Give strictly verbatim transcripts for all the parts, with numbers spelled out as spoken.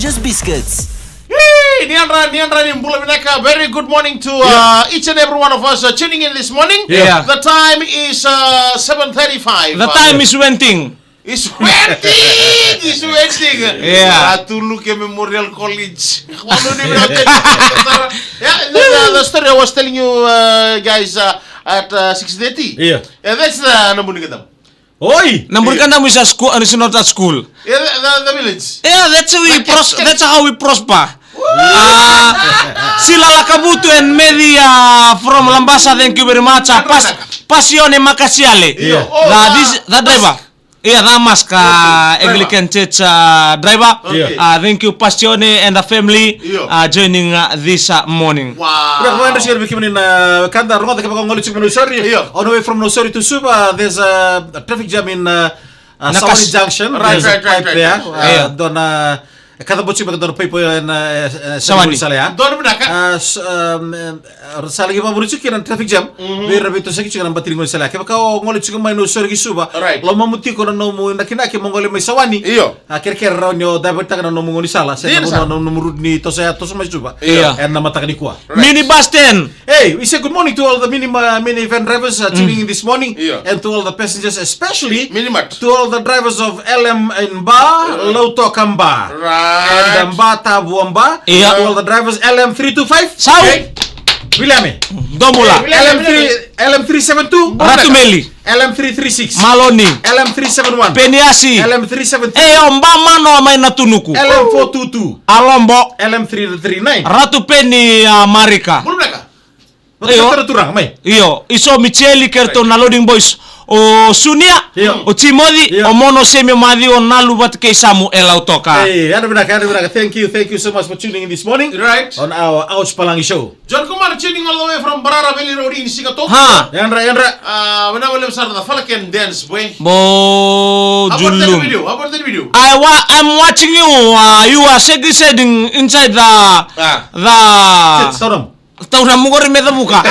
Just biscuits. Hey, ni yadra, ni yadra, ni bula vinaka. Very good morning to uh, each and every one of us uh, tuning in this morning. Yeah. The time is uh, seven thirty-five. The time is waiting. Is waiting, is waiting. Yeah. Ratu Luke Memorial College. Wanu ni waiting. Yeah, the, the, the story I was telling you uh, guys uh, at uh, six thirty. Yeah. Yeah, that's the Nabunigadamu. Oi! Nabunigadamu is a school, and it's not a school. Yeah, the, the, the village. Yeah, that's how we pros- that's how we prosper. Ah, Sila Lakavutu and Media from Labasa, thank you very much. Ah, Pas- Pasione Makasiale. Yeah. Oh, the, this, the driver. Yeah, the mask, uh, Anglican Church uh, driver. Okay. Uh, thank you, Pasione and the family uh, joining uh, this uh, morning. Wow. Kura kau endra sikara vei kemuni na kada rogoca kevaka o gole tiko mai Nausori. Io. On the way from Nausori to Suva, there's a, a traffic jam in uh, uh, Sawani Junction. Right, there's right, a pipe right, there. Right. Uh, io. Dua na e kaca bau tiko mai ka dua na pipe ena Sawani sala ya. Dua na vinaka. Uh, so, um, um, Ra sa laki vavuri tiko kina na traffic jam. Vei ira veitosoyaki tiko na bati ni gaunisala. Kevaka o gole tiko mai Nausori ki Suva, lomamu tiko na nomu inakinaki mo gole mai Sawani. Io. A kerekere rawa ni o davetaka na nomu gaunisala se na vanua na nomu route ni toso ya, toso mai Suva. Io. Ena mataka nikua. Minibus ten. Hey, we say good morning to all the mini, uh, minivan drivers uh, tuning in this morning and to all the passengers, especially to all the drivers of L M in Ba, Lautoka Ba. Right. And um, Ba Tavua Ba. Io. To all the drivers, L M three two five. Sau. Hey. William. Domula. L M three, L M three seven two. Ratu Meli. L M three three six. Maloni. L M three seven one. Peniasi. L M three seven three. E o Ba Manoa mai Natunuku. L M four two two. Alombo. L M three three nine. Ratu Peni a Marika. Bulumeka. Io. Turaga mai. Io, Iso Micheli kei ratou na loading boys. O Sunia, o Timoci, o Mono Semi, o Maci, o Nalu vata kei Samu e Lautoka. Hey, yadra vinaka, yadra vinaka. Thank you, thank you so much for tuning in this morning. Right. On our Ouch Palagi show. John Kumar tuning all the way from Barara Valley Road in Sigatoka. Ha. Yadra, yadra. Uh, when I will start the Falcon dance, boy. Bo How about that video? How about that video? I wa- I'm watching you. Uh, you are sexy setting inside the Ah. the Sit, sit down. Taura mugori me cavuka.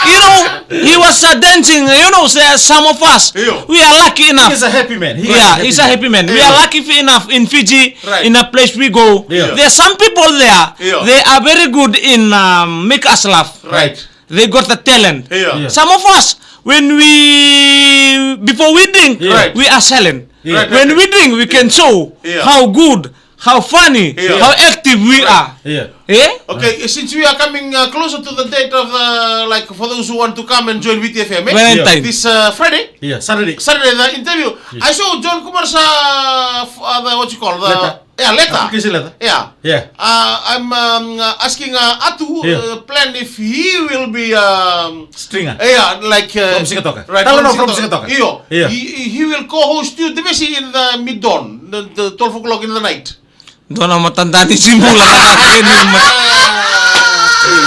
You know, he was uh, dancing. You know, say, some of us, Io. We are lucky enough. He's a happy man. He is Yeah, a happy he's a man. Happy man. We Io. Are lucky fi- enough in Fiji, Right. In a place we go. Io. There are some people there, Io. They are very good in um, make us laugh. Right. They got the talent. Io. Io. Some of us, when we, before we drink, Io. Right. We are silent. Io. Right, When right, we right. Drink, we can show Io. How good how funny, Yeah. How active we are. Yeah. Eh? Okay, since we are coming uh, closer to the date of the, like, for those who want to come and join V T F M, eh? Valentine. This uh, Friday? Yeah, Saturday. Saturday, the interview. Yes. I saw John Kumar's, uh, f- uh, the, what you call, the... Letter. Yeah, letter. Application letter. Yeah. Yeah. Uh, I'm um, uh, asking uh, Atu Yeah. Uh, plan if he will be um, Stringer. Yeah, like uh, From Sigatoka. Right, Tala from no, from Sigatoka. Sigatoka. Io. Yeah. He, he will co-host you, the Messi in the mid-dawn, the, the twelve o'clock in the night. Dua na matadani si bula na ka keni ma.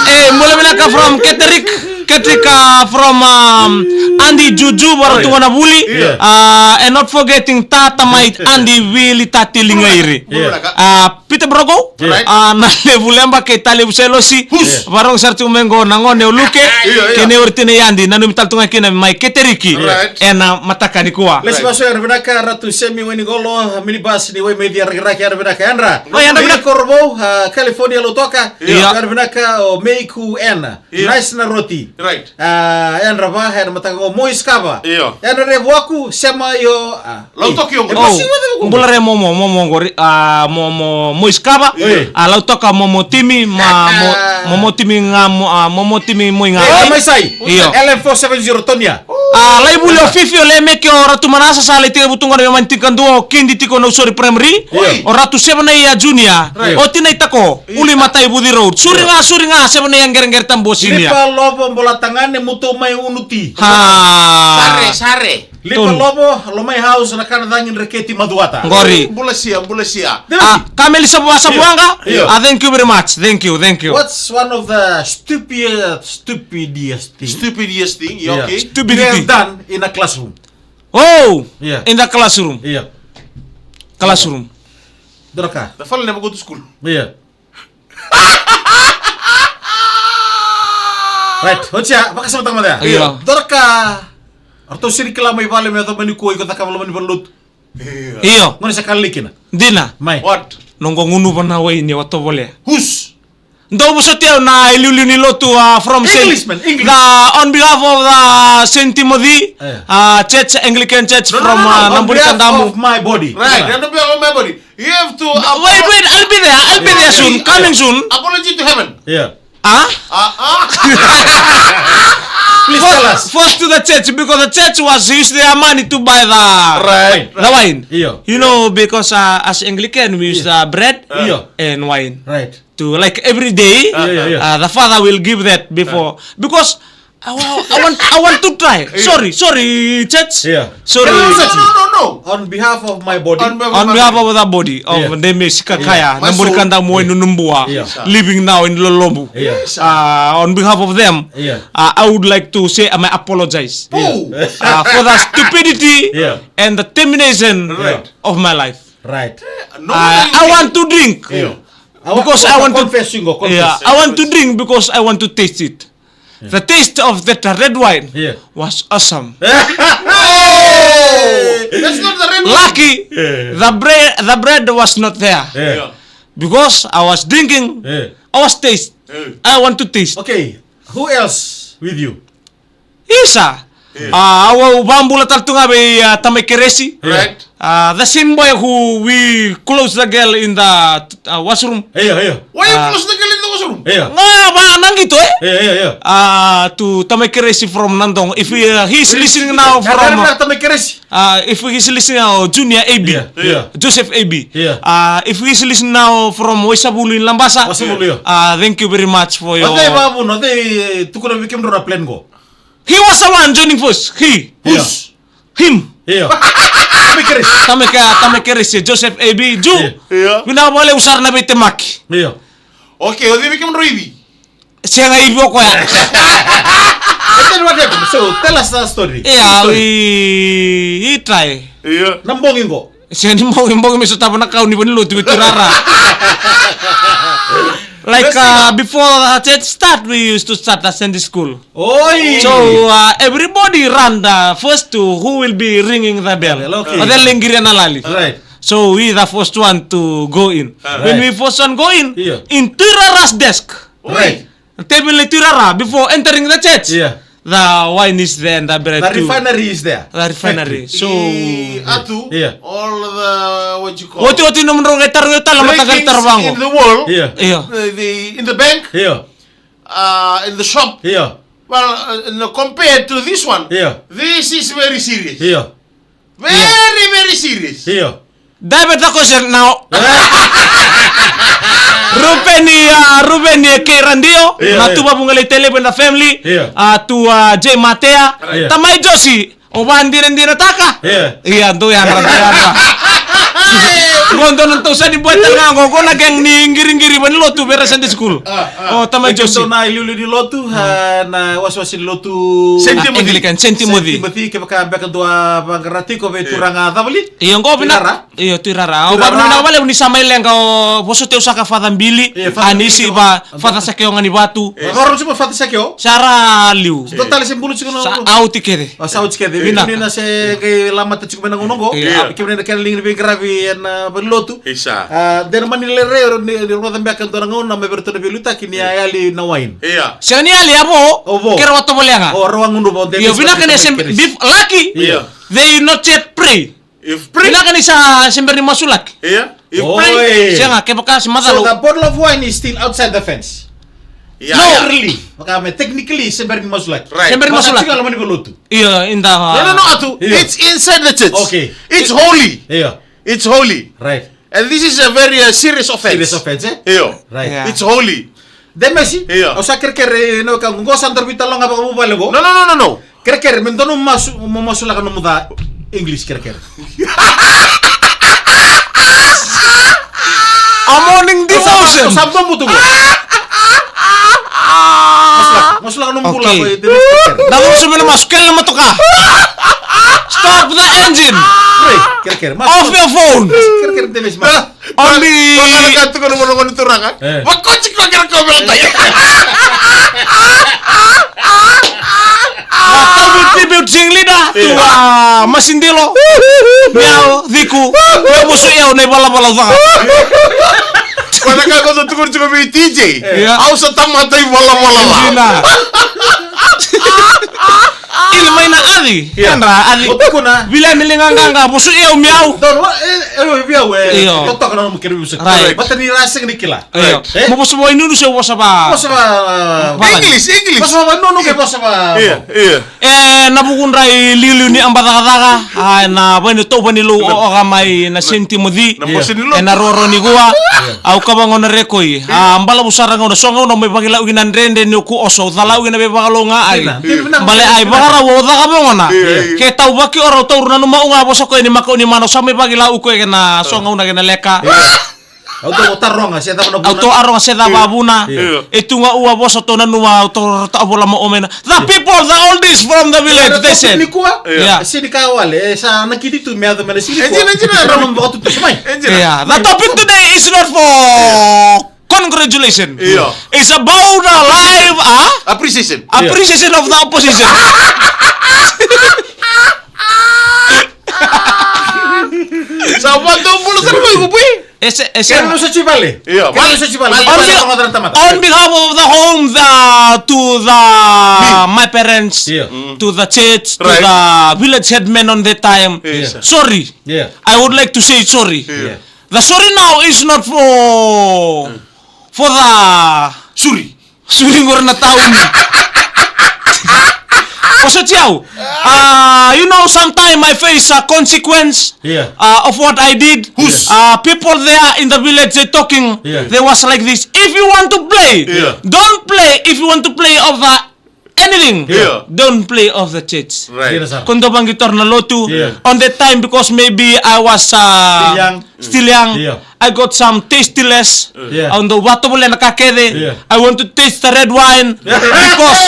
Eh, bula vinaka from Keterik. Keterik uh, from um, Andy Juju, varatunga na vuli. Yeah. Uh, and not forgetting Tata mai Andy Vili Tati Lingairi. Yeah. Uh, Peter Brogo, Right. Uh, na levu leba kei talevu selosi. Who's? Varogo sara tu mengo na gone o Luke. Yeah, yeah. Kene ori tine yandi, na numi tale tu ga kina mai Keteriki. Right. Ena mataka ni kua. Lesi Right. Vaso, yadra vinaka, Ratu Semi Wainigolo, minibus ni Waimeci, yadra vinaka, yadra vinaka, yadra. Oi, yadra vinaka. Korovou, uh, California Lautoka. Yeah. Yadra vinaka, o Meiku Ena. Yeah. Nice na roti. Right. Uh, yadra va, yadra mataka o Mois Kava. Yeah. Yadra revuaku, sema yo, uh, Lautoki o E, e, Oh, bula re momo, momo qori, a momo moiskava, Oi. A lautoka momo timi, ma mo, momo timi ga, mo, a momo timi moi ga. E, mai sai. Io. L M four seven zero Tonia. A lai vuli o Fifi o Lemeke o Ratu Manasa sa lai tiko vutuga na vemani tika dua o Kindi tiko na usori primary. Oi. O Ratu Sevenai a junior. Right. O Tinai Tako, Io. Uli matai Vuci road. Suri ga, suri ga, Sevenai a geregere tabu o senior. Lipa lovo bola tagane mutou mai unuti. Ha. Sare, sare. Lipa Tonu. Lovo, lo mai house na kana cagi dreketi macuata. Qori. Bula sia, bula sia. Ah, Kameli Sabu, Sabuanga. Io. Ah, thank you very much. Thank you, thank you. What's one of the stupid, stupidest thing Stupidest thing, yeah, Yeah. okay. Stupidity. You have done in a classroom? Oh, Yeah. In the classroom. Yeah. Classroom. Doraka. The fellow never go to school. Yeah. Right, otia, vakasamataka mada. Io. Doraka. Ratou siri kila mai vale me yaco mai nikua iko cakava loma ni valenilotu. Io. Gone sa kalili kina. Dina. Mai. What? Noqu gunuva na waini au a tovolea. Whose? Dou vosoti au na iliuliu ni lotu, uh, from Saint, Englishman, English. The, on behalf of the Saint Timothy, eh, uh, Church, Anglican Church. No, no, from, no, no, uh, on behalf Naburikadamu. Of my body. Right, yeah. On behalf of my body. You have to. No, wait, wait, I'll be there, I'll be there soon, coming soon. Apology to heaven. Yeah. Huh? Uh, uh. Please tell us. First, first to the church, because the church was used their money to buy the, right, the wine. Yeah. You know, because, uh, as Anglican, we use, yeah, the bread, yeah, and wine. Right. To, like, every day, yeah, yeah, yeah, uh, the father will give that before. Uh. Because I wa-, I want, I want to try. Yeah. Sorry, sorry, church. Yeah. Sorry. No, no, no, no, no. On behalf of my body. On behalf of my body. On behalf of the body of, yeah, Demesi Kakaya, yeah, Naburikadamu Wainunubua, yeah, living now in Lolobu. Yeah. Uh, on behalf of them, yeah, uh, I would like to say, uh, my apologize. Yeah. Uh, for the stupidity, yeah, and the termination, right, of my life. Right. Uh, no, I want to drink. Yeah. Because I want to confess, you go confess. Yeah, I want to drink because I want to taste it. Yeah. The taste of that red wine, yeah, was awesome. Hey! That's not the red wine. Lucky, yeah, the bread, the bread was not there. Yeah. Yeah. Because I was drinking, yeah, I was taste. Yeah. I want to taste. Okay, who else with you? Isa. Yeah. Ah, au, au vakabula tale tu ga vei, ah, Tamai Keresi. Right. Ah, the same boy who we close the girl in the, ah, washroom. Io, io. Why you close the girl in the washroom? Io. Ga va na qito, eh? Io, io, io. Ah, to Tamai Keresi from Nadroga. If he, uh, he's listening now from, Tamai Keresi. Ah, if he's listening now, Junior A B. Io, io. Joseph A B. Io. Ah, if he's listening now from Waisavulu in Labasa. Waisavulu, io. Ah, thank you very much for your. O cei vakavuna, o cei, eh, tukuna vei kemudrau na plan qo? He was the one joining force. He. Who's? Him. Io. Tamai Keresi. Tamai Ke-, Tamai Keresi, Joseph A B, Ju. Io. Io. Vinaka vakalevu sara na veitemaki. Io. Okay, o cei vei kemudrau ivi? Sega, ivi o koya. And then what happened? So, tell us the story. Yeah, we, we try. Io. Na bogi qo. Sega ni bogi, bogi me sotava na kau ni vale ni lotu, e Tui Rara. Like, uh, before the church start, we used to start a Sunday school. Oi! So, uh, everybody run the first to who will be ringing the bell. Bell, okay. O cei e lai qiria na lali. Right. So, we the first one to go in. Ah. When we first one go in, yeah, in Tui Rara's desk. Right. Teveli ni Tui Rara, before entering the church. Yeah. The wine is there and the bread too. The refinery is there. The refinery. Factory. So, i Atu, yeah, all the, what you call, oti, oti nomudrau qai tarogi au tale na mataqali taro vaqo. Breakings in the world, yeah, yeah, the, the, in the bank, yeah, uh, in the shop. Yeah. Well, uh, you know, compared to this one, yeah, this is very serious. Yeah. Very, yeah, very serious. Io. David the question now. Rupeni, uh, Rupeni e kei radio. Io, na, io, tu vavuga lai tele with the family. Io. Uh, tu, uh, J Matea. Io. Tamai Josi. O vadinadinataka. Io. Ia, dou yadra, dou yadra. Qo dou na tou sa ni boy tale ga qo, qo na gang ni qiriqiri vale ni lotu vei ira Sunday school. Ah, ah. O Tamai Josi. Dou na iliuliu ni lotu, ah, na wasewase ni lotu Saint Timothy. Anglican, Saint Timothy. Saint Timothy, kevaka beka dou a vaqara tiko vei, eh, turaga Cavali. Io, qo vinaka. Tui Rara. Io, Tui Rara. Tui Rara. Au vakavinavinaka vakalevu ni sa mai leqa, o, vosoti au saka Father Billy. Io, Father Anisi, Billy. Va, Father Sakeo ga ni Vatu. Io. Qo rau sema Father Sakeo. Sa ra liu. Dua tale se bulu tiko na. Sa out kece. O, sa out kece. Vinaka. Ni na se qai lamata tiko mai na gauna qo. Io. Io. Kemuni na kena liga ni veiqaravi ena vale ni lotu. Isa. A, de na mani lere, ni, ni rogoca beka dua na gauna me vei iratou na veiliutaki ni a yali na wine. Io. Sega ni yali, a vo. O vo. Ke rau a tovolea ga. O rau a gunuva, o de. Io, vinaka ni se bef-, lucky. Io. They not yet pray. If pray. Vinaka ni sa se bera ni masulaki. Io. If pray. Oi. Sega, kevaka se macala. So the bottle of wine is still outside the fence. Yeah. No. Literally. Vaka me technically se bera ni masulaki. Right. Se bera ni masulaki. Vaka tiko na mani vale ni lotu. Io, in the, uh, no, no, no, Atu. Io. It's inside the church. Okay. It's holy. Io. It's holy. Right. And this is a very, uh, serious offense. Serious offense, eh? Io. Right. Yeah. It's holy. Demesi? Io. Au sa kerekere, no, ka qo sa daru veitaloga vakavuvale qo. No, no, no, no, no. Kerekere, me dua nomu masu, mo masulaka nomu ca English, kerekere. A morning devotion. Sa, sa, sa, sa, sa, sa, sa. Masulaka, masulaka nomu bula. Okay. Ko e Demesi, kerekere. Na masu me na masu, kele na motoka. Stop the engine. Kerekere, kerekere, masu. Off your phone. Kerekere, Demesi, masu. Only. Ko na ka tuku na mona mona turaga. Eh. Vakoti ko kera ko vela tai. Na tabu tibi Sing leader, tu ga Masidilo. Miau, Ciku, me musu yau na ivalavala au caka. Kua na ka ko tukuna tiko vei D J. Au sa tamata ivalavala. Ina. Ili mai na aci. Kendra aci. Vila ni liga gaga, musu yau miau. Io. Totoka na nomu kere musu. Right. Bata ni ra sega ni kila. Io. Mo vosa va inunu se vosa va. Vosa va. English, English. Vosa va nunu ke vosa va. Io, io. E na vukudra i liuliu ni aba cakacaka, a, e na vaini tau vaini lou o oka mai na Saint Timothy. E na roro ni kua. Au kava gauna rekoi. A balavu sara gauna so gauna mai vakilau kina dredre ni oku oso, au calau kina veivakalou ga ai. Bale ai vakarau au caka vei gauna. Ke tau vaki ora au tauru nanuma u ga vosa koya ni makau ni mana au sa mai vakilau koya kena so gauna kena leka. Au tou taroga se cava na vuna. Au tou aroga se cava vuna. E tu ga ua vosa tou nanuma au tou rata vola mo omena. The people, the oldies from the village, they said. Nikua. Yeah. Sini ka wale, e sa na kiti tu me ado mena sini. Enjina, enjina. Rano mo tu tu mai. Enjina. Yeah. The topic today is not for congratulation. It's about a live, ah? Appreciation. Appreciation of the opposition. Sa vatu bulu sara mai kupu. Ese, ese. Kena no sa chivale. Io. Kena no sa chivale. On behalf of the home, the, to the, my parents, to the church, to the village headman on that time. Sorry. I would like to say sorry. The sorry now is not for, for the suri. Suri qori na tauni. Vosoti au. Uh, you know, sometime I face a consequence, uh, of what I did. Uh, people there in the village, they talking. They was like this. If you want to play, don't play. If you want to play of the anything, don't play of the church. Right. Ko dou vaqi tora na lotu. On that time, because maybe I was, uh, still young. I got some tasteless. Au dau vatovolea na ka kece. I want to taste the red wine because,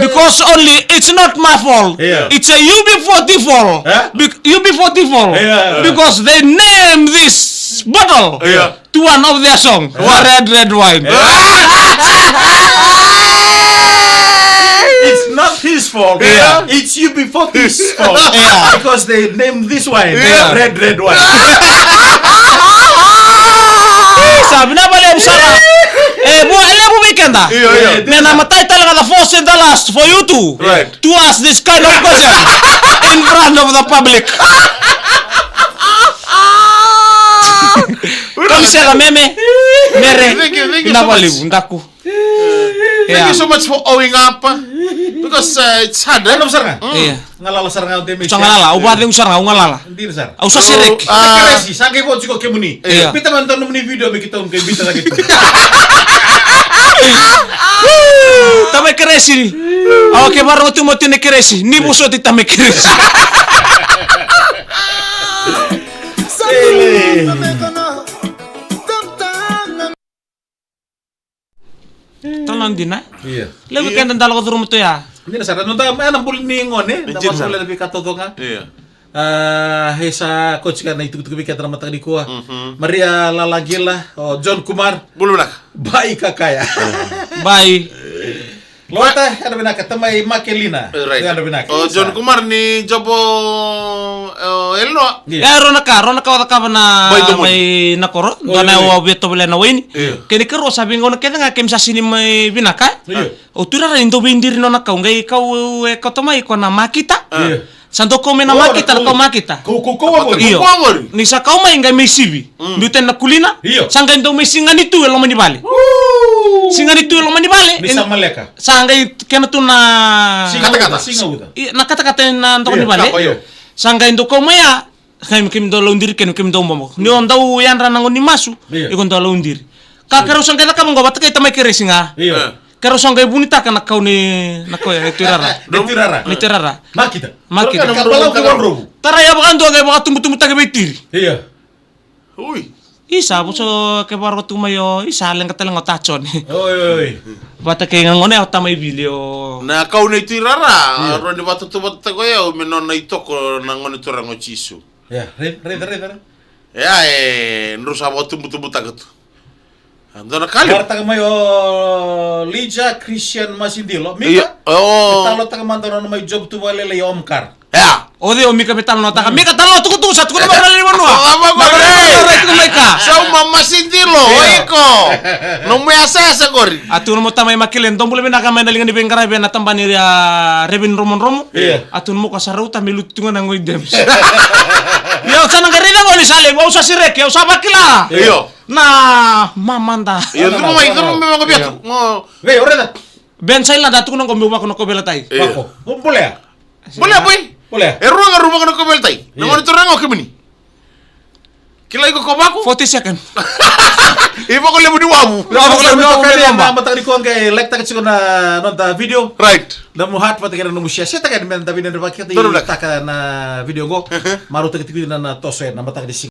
because only it's not my fault. It's a U B forty fault. Bec-, U B forty fault. Because they name this bottle to one of their song, the red, red wine. It's not his fault. It's U B forty fault. Because they name this wine red, red wine. Sa vinaka vakalevu sara. E, vua, e levu vei keda. Me na matai tale ga the first and the last for you two to ask this kind of question in front of the public. Kamisela meme, mere, vinaka vakalevu, daku. Thank you so much for owning up. Because, uh, it's hard, eh? Ena sara ga. Galala sara ga o demi. Sa galala, au vacegu sara ga, au galala. Dina sara. Au sa sereki. Keresi, sa qai vo tiko kemuni. Pita mani dua nomuni video me keitou qai vita cake tu. Tamai Keresi. Au ke varogo tu mo tine Keresi. Ni vosoti Tamai Keresi. Tala dina. Ia. Levu keda da lako curuma tu ya. Dina sara, noda, ena buli ni gone, da vasu le na veika taucoko ga. Ia. A, e sa koci ka na itukutuku vei keda na mataka nikua. Maria Lalagila, o John Kumar. Bulu vinaka. Bai kakaya. Bai. Lota, yadra vinaka, tamai Makelina. Right. Yadra vinaka. O John Kumar ni jobo, o Elinoa. Ia, rona ka, rona ka o cakava na mai na koro. Dua na o via tovolea na waini. Kena ikarua sa veigauna kece ga kemi sa sini mai vinaka. O Tuirara ni dau veidiri nona kau, qai kau e kauta mai ko na makita. Sa dau kau mai na makita, na kau makita. Kau, kau, kau qori. Io. Ni sa kau mai qai mai sivi. Biu tani na kulina. Io. Sa qai dau mai sigani tu e loma ni vale. Sigani tu e loma ni vale. Ni sa maleka. Sa qai kena tu na katakata. Siga uca. Na katakata na doka ni vale. Io. Sa qai dau kau mai ya. Kemi, kemi dau laudiri, kemi, kemi dau bobo. Ni o dau yadra na gauna ni masu. Io. Iko dau laudiri. Ka keirau sa qai cakava qo vata kei tamai Keresi ga. Io. Keirau sa qai vunitaka na kau ni, na kau ya, ni Tuirara. Ni Tuirara. Ni Tuirara. Makita. Makita. Ka balavu ki Wardrobe. Tarai a vakadua qai vakatubutubutaki vei Tiri. Ia. Ui. Isa, voso ke vakarogo tu mai o, isa, leqa tale ga o Tajone. Oi, oi, oi. Vata kei ga gone o tamai Vili o. Na kau ni Tuirara, rua ni vakatutuvata ko yau me nona itoko na gone turaga o Jisu. Ia, raica, raica, raica. Ia, e, drau sa vakatubutubutaka tu. Dua na kaliu. Varataka mai o Lija Christian Masidilo. Mika. Io. O. Talotaka mada nona mai job tu vakalailai o Omkar. Ya. O cei o Mika me talanoataka? Mika, talanoa tukutuku, sa tukuna mai na lewe ni vanua. Sa uma Masidilo, o iko. Nomu yasayasa qori. A tukuna mo tamai Makele, dou bula vinaka mai na liga ni veiqaravi ena tabana ni Reveni Dromodromo. Io. A tukuna mo ko sa rauta me lutu tu ga na qoi James. Io, sa na qai raica qo ni sa levu, au sa sereki, au sa vakila. Io. Na mamada. Io, curu mai, curu mai vakabiatu. Vei, o raica. Ben Sailada a tukuna qo meu vako na kauveilatai. Io. Vako. Bolea. Bolea, boy. Bolea. E rua ga rau vako na kauveilatai. Na gone turaga o kemuni. Kila iko ko vako? Forty second. I vako levu ni wavu. Vako levu ni wavu. Na mataka ni kua qai like taka tiko na noda video. Right. Na mu heart vata kei na nomu share. Share taka yani me da vinaka vata kei taka na video qo. Marautaka tiko na toso e na mataka ni siga.